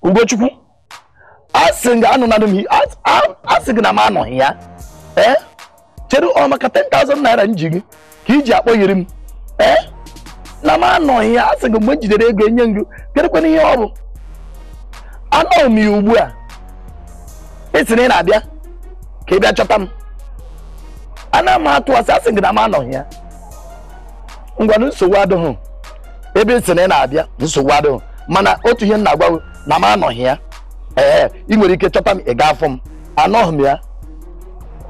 Ugochukwu asị gị anọ na m asị gị na m anọghị ya ee chere ọ maka 10,000 naira m ji gị ka iji akpọghịrị m ee na m anọghị ya asị gị mgbe m jidere ego enye m gị kedụkwana ihe ọ bụ anọghị m ya ugbu a ị sị na ị na-abịa ka ị bịa chọta m ana m atụ asị asị gị na m anọghị ya ngwanụ nsogbu adịghị ebe ị sị na ị na-abịa nsogbu adịghị mana otu ihe m na-agwa gị na m anọghị ya ee ị nwere ike chọta m ị ga-afụ m anọghị m ya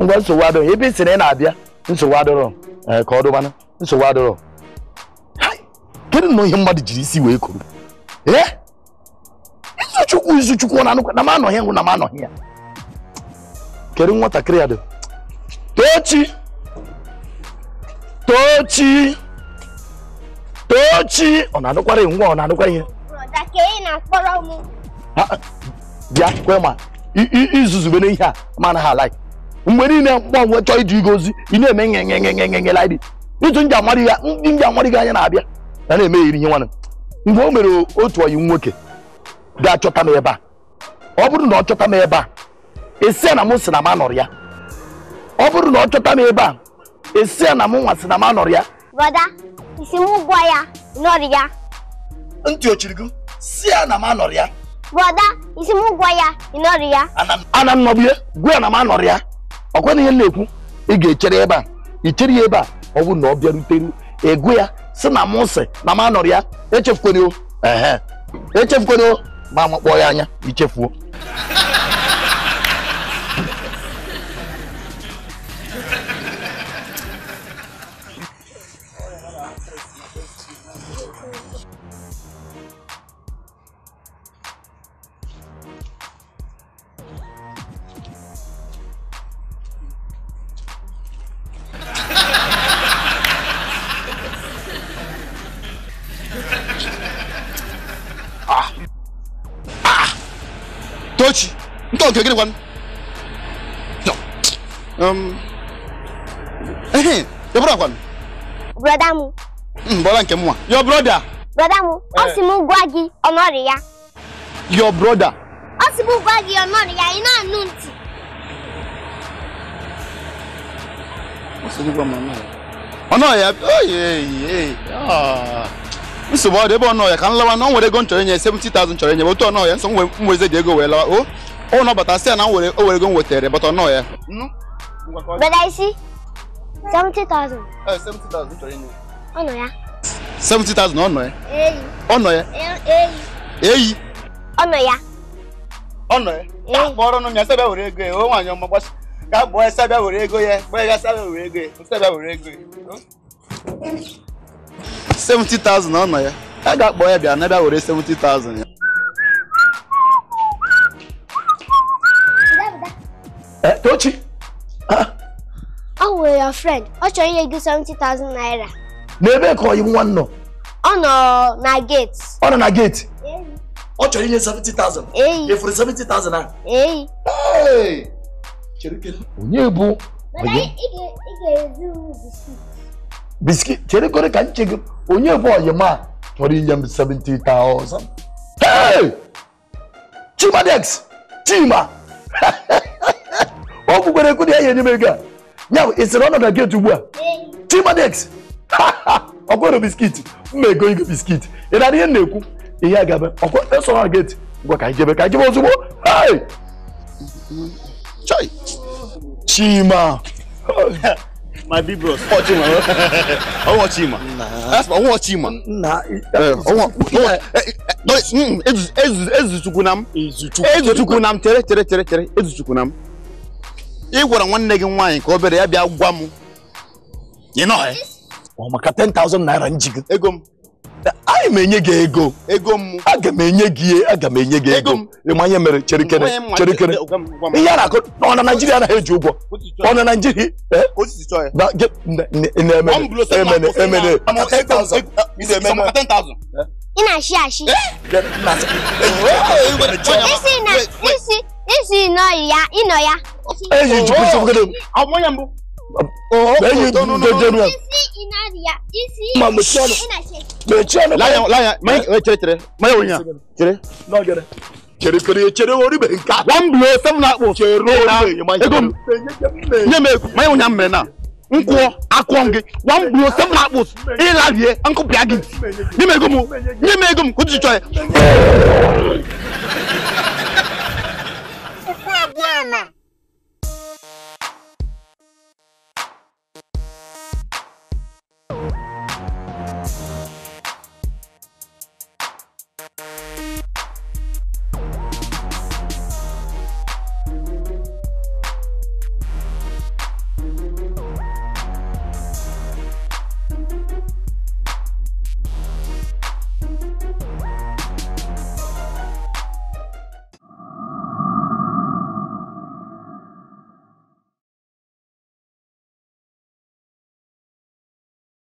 ngwa nsogbu adịghị ebe ị sị na ị na-abịa nsogbu adịrọ ee ka ọ dụbanụ nsogbu adịrọ. Kedu nnọọ ihe mmadụ jiri isi wee kuru ee izuchukwu na anụkwa na m anọghị ngwụ na m anọghị ya kedu nwatakịrị ya dị Tochi Tochi Tochi ọ na-anụkwara ngwa ọ na-anụkwa ihe bịa kwe ma izuzube n'ihe a ma anaghị ala mgbe niile mgbanwe chọọ iji gị ozi ị na-eme nyenyenyenyenye laịdị ịtụ ndị amarị gị anya na-abịa na na-emegheri ihe nwanne mgbe o mere otu ọyị nwoke bịa chọta m ebe a ọ bụrụ na ọ chọta m ebe a esi na mụ sị na m anọrọ ya ọ bụrụ na ọ chọta m ebe a esi na mụ nwa sị na m anọrọ ya brother isi mụ gwa ya nọrọ ya ntị ochiri gị si ya na m anọrọ ya brother isi mụ gwa ya nọrọ ya ana m nọbụ ya gwa ya na m anọrọ ya ọkwa na ihe m na-ekwu ị ga-echere ebe a ị chere ya ebe a ọ bụrụ na ọ bịaruteru ego ya sị na mụ sị na m anọrọ ya echefukwana o ehe echefukwana o ma amakpọọ ya anya ichefuo. Tochi, nke gịnị kwanụ? Your brother kwanụ? Brother mụ. Brother nke mụnwa. Your brother. Brother mụ, ọ sị m gwa gị ọ nọrọ ya. Your brother. Ọ sị m gwa gị ọ nọrọ ya, ị na-anụ ntị. Ọ sị gị gwa m ọ nọrọ ya. Ọ nọrọ ya? Oye, nsogbu ọ dị ebe ọ nọ ya ka m lawa na o nwere ego m chọrọ inye 70,000 chọrọ inye otu ọ nọ ya nso m nweze dị ego wee lawa o ọ nọ bata sị ya na o were ego m wetere bata ọ nọ ya. Brother isi 70,000. 70,000 chọrọ inye. Ọ nọ ya. 70,000 ọ nọ ya. Eyi. Ọ nọ ya. Eyi. Eyi. Ọ nọ ya. Ọ nọ ya. Ka kpọrọ nụ ya sị bịa were ego ya o nwaanyị ọma gbasi ka kpọọ ya sị bịa were ego ya kpọọ ya sị bịa were ego ya sị bịa were ego ya. 70,000 ọ nọ ya a ga-akpọ ya bịa na bịa were 70,000 ya. Tochi ọ nwere your friend ọ chọrọ inye gị 70,000 naira. N'ebe ka ọyị nwa nọ? Ọ nọ na gate. Ọ nọ na gate? Ọ chọrọ inye 70,000? Efuru 70,000 ahụ? Eyi. Onye bụ biskit chere kore ka nche gị onye bụ ọyị ma chọrọ inye m 70,000. Hey! Chimadex! Chima! Ọ bụkwara ekwu na ya enye m ego a. Ya bụ, ị sịrị ọ nọ na gate ugbu a? Chimadex! Ọ kwere biskit mma ego ego biskit ị na ihe m na-ekwu ihe a ga-eme ọkwa esoro na gate ngwa ka anyị jebe ozugbo. Hey! Choi! Chima! My big bros. Oh, Chima. I want Chima. That's my want Chima. Nah. Ezuchukwunam. Ezuchukwunam. Tere tere tere tere. Ezuchukwunam. Ị gwara nwanne gị nwaanyị ka ọ bịara ya bịa gwa m. You know eh? Ọ maka 10,000 naira nji gị. Ego m. Anyị m enye gị ego. Ego m. Aga m enye gị aga m enye gị ego. Ịma ihe mere chere kene chere kene. Ihe a na-akọ ọ na Naịjirịa anaghị eji ụgwọ. Ọ na Naịjirịa na emene 10,000. Ị na-ashị ashị. Isi nọ ya ịnọ ya. Eyi chukwu chukwu gịnị? Ọ mbụ. Chere chere oribe nke a. One blow seven akpụ. Chere oribe. Ego m. Nye m ego. Ma ịhụ ya mere na. Nkwụọ akụọ m gị. One blow seven akpụ. Ịlarie nkụpịa gị ntị. Nye m ego m. Nye m ego m. Ka uche chọọ ya. Puku abụọ na